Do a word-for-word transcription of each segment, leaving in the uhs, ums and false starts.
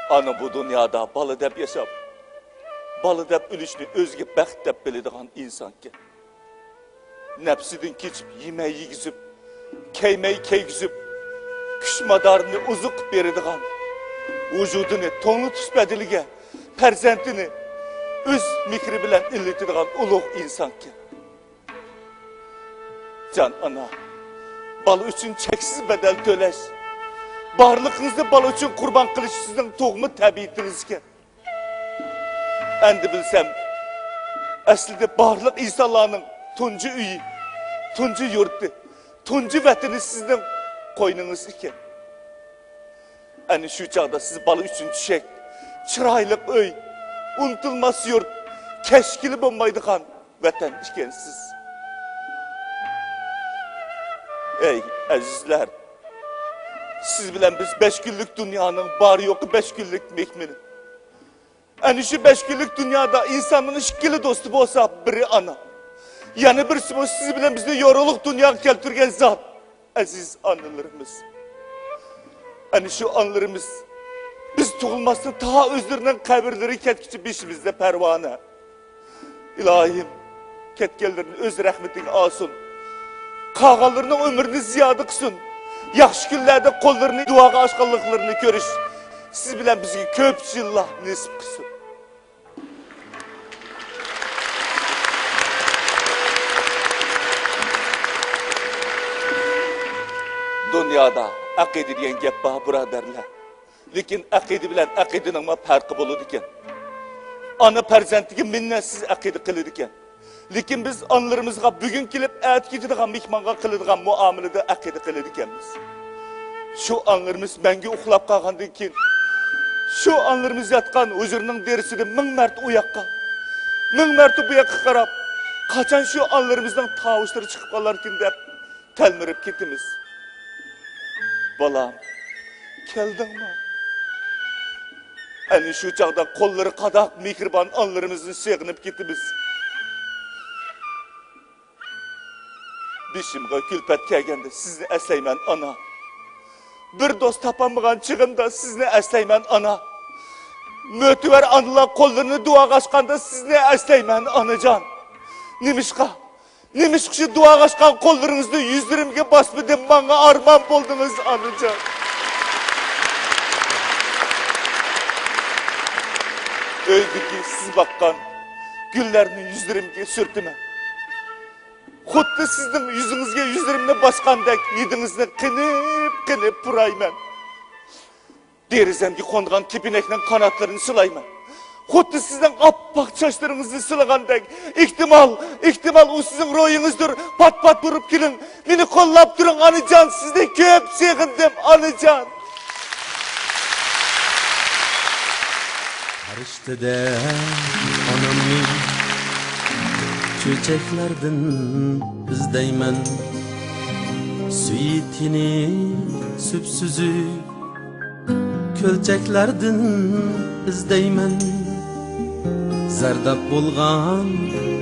ئانا بۇ دۇنيادا بالا دەپ ياشاپ، بالا دەپ ئۆلۈشنى ئۆزىگە بەخت دەپ بىلىدىغان ئىنسانكەن. نەپسىدىن كېچىپ يېمەي يېگۈزۈپ، كەيمەي كەيگۈزۈپ، كۈچ مادارىنى ئوزۇق قىلىپ بېرىدىغان، ۋۇجۇدىنى توڭلىتىش بەدىلىگە پەرزەنتىنى ئۆز مېھرى بىلەن ئىللىتىدىغان ئۇلۇغ ئىنسانكەن. جان ئانا، بالا ئۈچۈن چەكسىز بەدەل تۆلەش، بارلىقىڭىزنى بالا ئۈچۈن قۇربان قىلىش سىزنىڭ تۇغما تەبىئىتىڭىزكەن. ئەمدى بىلسەم، ئەسلىدە بارلىق ئىنسانلارنىڭ تۇنجى ئۆيى، تۇنجى يۇرتى، تۇنجى ۋەتىنى سىزنىڭ قوينىڭىز ئىكەن. ئەنە شۇ چاغدا سىز بالا ئۈچۈن چۈشەك، چىرايلىق ئۆي، ئۇنتۇلماس يۇرت، كەچكىلى بولمايدىغان ۋەتەن ئىكەنسىز. ئەي ئەزىزلەر، سىز بىلەن بىز بەش كۈنلۈك دۇنيانىڭ بار يوقى بەش كۈنلۈك مېھمىنى. ئەنە شۇ بەش كۈنلۈك دۇنيادا ئىنساننىڭ ئىككىلا دوستى بولسا، بىرى ئانا، يەنە بىرسى بولسا سىز بىلەن بىزنى يورۇقلۇق دۇنياغا كەلتۈرگەن زات، ئەزىز ئانىلىرىمىز. ئەنە شۇ ئانىلىرىمىز بىز تۇغۇلماستىن تا ئۆزلىرىنىڭ قەبرىلىرىگە كەتكۈچە بېشىمىزدا پەرۋانە. ئىلاھىم، كەتكەنلىرىنى ئۆز رەھمىتىگە ئالسۇن. قالغانلىرىنىڭ ئۆمرىنى زىيادە قىلسۇن. ياخشى كۈنلەردە قوللىرىنى دۇئاغا ئاچقانلىقلىرىنى كۆرۈش سىز بىلەن بىزگە كۆپ يىللار نېسىپ قىلسۇن. دۇنيادا ئەقىدە دېگەن گەپ بار، بۇرادەرلەر. لېكىن ئەقىدە بىلەن ئەقىدىنىڭمۇ پەرقى بولىدىكەن. ئانا پەرزەنتىگە مىننەتسىز ئەقىدە قىلىدىكەن. لېكىن بىز ئانىلىرىمىزغا بۈگۈن كېلىپ، ئەتە كېتىدىغان مېھمانغا قىلىدىغان مۇئامىلىدە ئەقىدە قىلىدىكەنمىز. شۇ ئانىلىرىمىز مەڭگۈ ئۇخلاپ قالغاندىن كېيىن، شۇ ئانىلىرىمىز ياتقان ھۇجرىنىڭ دېرىزىسىدىن مىڭ مەرتە ئۇ ياققا، مىڭ مەرتە بۇ ياققا قاراپ، قاچان شۇ ئانىلىرىمىزنىڭ تاۋۇشلىرى چىقىپ قالاركىن دەپ، تەلمۈرۈپ كېتىمىز. بالام، كەلدىڭمۇ؟ ئەنە شۇ چاغدا قوللىرى قاداق مېھرىبان ئانىلىرىمىزنى سېغىنىپ كېتىمىز. بېشىمغا كۈلپەت كەلگەندە سىزنى ئەسلەيمەن، ئانا. بىر دوست تاپالمىغان چېغىمدا سىزنى ئەسلەيمەن، ئانا. مۆتىۋەر ئانىلار قوللىرىنى دۇئاغا ئاچقاندا سىزنى ئەسلەيمەن، ئانىجان. نېمىشقا؟ نېمىشقا شۇ دۇئاغا ئاچقان قوللىرىڭىزنى يۈزلىرىمگە باسمىدىم، ماڭا ئارمان بولدىڭىز، ئانىجان؟ ئۆيدىكى سىز باققان گۈللەرنى يۈزلىرىمگە سۈرتىمەن. خۇددى سىزنىڭ يۈزىڭىزگە يۈزلىرىمنى باسقاندەك، ھىدىڭىزنى قېنىپ-قېنىپ پۇرايمەن. دېرىزەمگە قونغان كېپىنەكنىڭ قاناتلىرىنى سىلايمەن. خۇددى سىزنىڭ ئاپئاق چاچلىرىڭىزنى سىلىغاندەك. ئېھتىمال، ئېھتىمال، ئۇ سىزنىڭ روھىڭىزدۇر. پات-پات بۇرۇپ كېلىڭ. مېنى قوللاپ تۇرۇڭ، ئانىجان. سىزنى كۆپ سېغىندىم، ئانىجان. پەرىشتىدەك ئانامنى چۆچەكلەردىن ئىزدەيمەن. سۈيى تېنى سۈپسۈزۈك كۆلچەكلەردىن ئىزدەيمەن. زەرداب بولغان،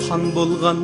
قان بولغان